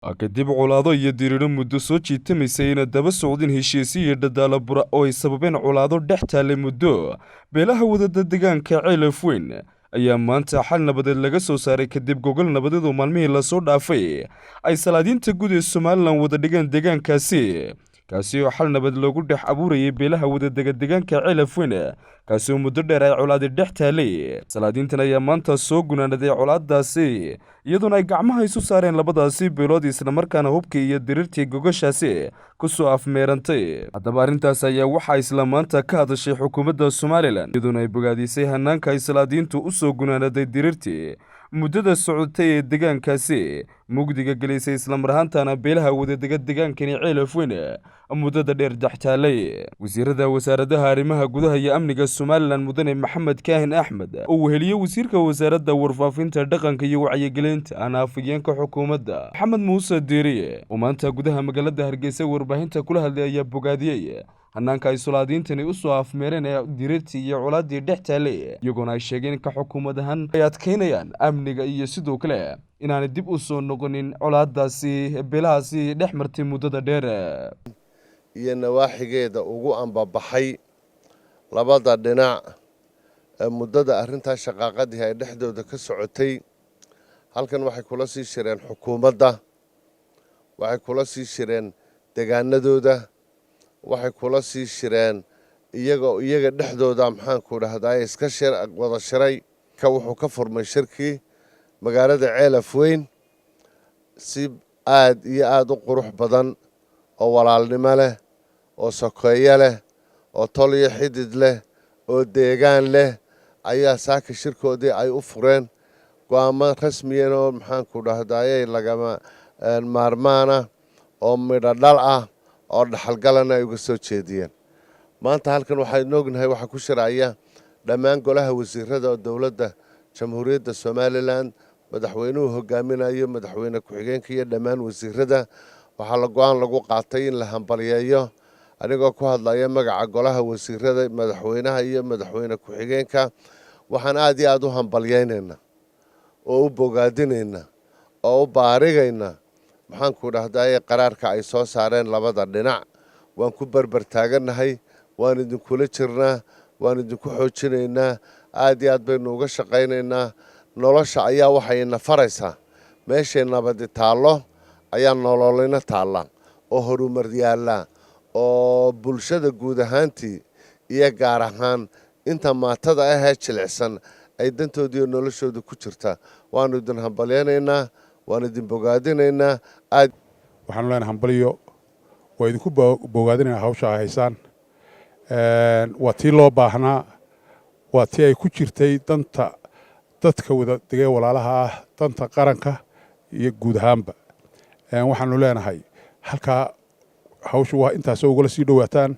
Kadib colaado iyo diriiro muddo soo jiitamaysay ina daba socdin heshiisyo iyo dhadaalo bura oo ay sababeen colaado dhex taallay muddo beelaha wadada deegaanka Ceelaf Weyn ayaa maanta xal nabadeed laga soo saaray, kadib gogol nabadeed oo maalmihii lasoo dhaafay ay salaadiinta guud ee Somalilan wada dhigeen deegaankaasi, kaasi oo xal nabad loogu dhex abuurayay beelaha wadadega deegaanka Ceelaf Weyn, kaasi oo muddo dheer ay colaadi dhex taalay. Salaadiintan ayaa maanta soo gunaanaday colaadaasi, iyadoona ay gacmaha isu saareen labadaasi beelood, islamarkaana hubkii iyo diriirtii gogoshaasi kusoo afmeerantay. Haddaba arrintaas ayaa waxaa isla maanta ka hadashay xukuumadda Somalilan, iyadoona ay bogaadisay hanaanka ay salaadiintu usoo gunaanaday diriirtii muddada socotay ee deegaankaasi mugdiga gelisay, islamar ahaantana beelaha wadadega deegaankani Ceelaf Weyn muddada dheer dextaalay. Wasiirada wasaaradaha arrimaha gudaha iyo amniga Somalilan, mudane Maxamed Kaahin Axmed, oo weheliye wasiirka wasaaradda warfaafinta, dhaqanka iyo wacyigelinta, ana afhayeenka xukuumadda Maxamed Muuse Diiriye, oo maanta gudaha magaalada Hargeysa warbaahinta kula hadlay, ayaa bogaadiyey hanaanka ay sulaadiintani usoo afmeereen ee diriirtii iyo colaadii dhex taalay, iyagoona ay sheegeen ka xukuumad ahaan ay adkeynayaan amniga iyo sidoo kale inaanay dib u soo noqonin colaadaasi beelahaasi dhex martay muddada dheer. Iyo nawaaxigeeda ugu ambabaxay labada dhinac ee muddada arrintaa shaqaaqadii ay dhexdooda ka socotay. Halkan waxay kula sii shireen xukuumadda, waxay kula sii shireen degaanadooda, waxay kula sii shireen iyagoo iyaga dhexdooda, maxaanku dhahdaa, iska wada shiray. Ka wuxuu ka furmay shirkii magaalada Ceelaf Weyn si aad iyo aada u qurux badan oo walaalnimo leh, oo sokeeyo leh, oo tol iyo xidid leh, oo deegaan leh ayaa saaka shirkoodii ay u fureen. Go-aamo rasmiyan oo, maxaanku dhahdayey, lagama maarmaana oo midho dhal ah oo dhaxalgalana ay uga soo jeediyeen. Maanta halkan waxaynu ognahay waxaa ku shiraya dhammaan golaha wasiirada oo dowladda Jamhuuriyadda Somalilan, madaxweynuhu hogaaminayo, madaxweyne ku-xigeenka iyo dhammaan wasiirada. Waxaa la go-aan lagu qaatay in la hambalyeeyo. Anigoo ku hadlaya magaca golaha wasiirada, madaxweynaha iyo madaxweyne ku-xigeenka, waxaan aad iyo aada u hambalyeynaynaa oo u bogaadinaynaa oo u baarigaynaa, maxaanku dhahdaye, qaraarka ay soo saareen labada dhinac. Waan ku berber taagannahay, waan idinkula jirnaa, waan idinku xoojinaynaa, aad iyo aad baynu uga shaqaynaynaa. Nolosha ayaa waxayna faraysaa meeshay nabadi taallo ayaa nololina taalla oo horumar yaallaa, oo bulshada guud ahaantii iyo gaar ahaan inta maatada ahee jilicsan ay dantoodiiyo noloshooda ku jirta. Waanu idin hambalyaynaynaa, waan idin bogaadinaynaa aad. Waxaanu leenahay hambalyo, waa idinku bogaadinayna hawsha ay haysaan. Waa tii loo baahnaa, waa tii ay ku jirtay danta dadka wada degee walaalaha ah, danta qaranka iyo guud ahaanba. Waxaanu leenahay halkaa hawshu waa intaasoo ugala sii dhowaataan,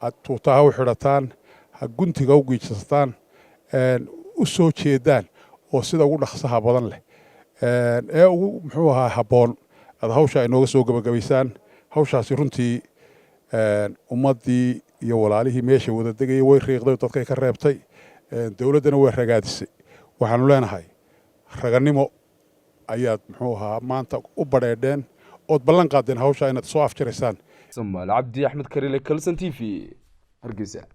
aad tuutaha u xidhataan, ha guntiga u giijsataan, u soo jeedaan oo sida ugu dhaqsaha badan leh ee ugu, muxuu ahaa, habboon aad hawsha inooga soo gebagabaysaan. Hawshaasi runtii ummaddii iyo walaalihii meesha wada degayay way riiqday, dadkay ka reebtay, dowladdana way ragaadisay. Waxaanu leenahay raganimo ayaad, muxuu ahaa, maanta u badheedheen ood ballan qaadeen hawshaa inaad soo afjaraysaan. Somaali Cabdi Axmed Karile, Kalson TV, Hargeysa.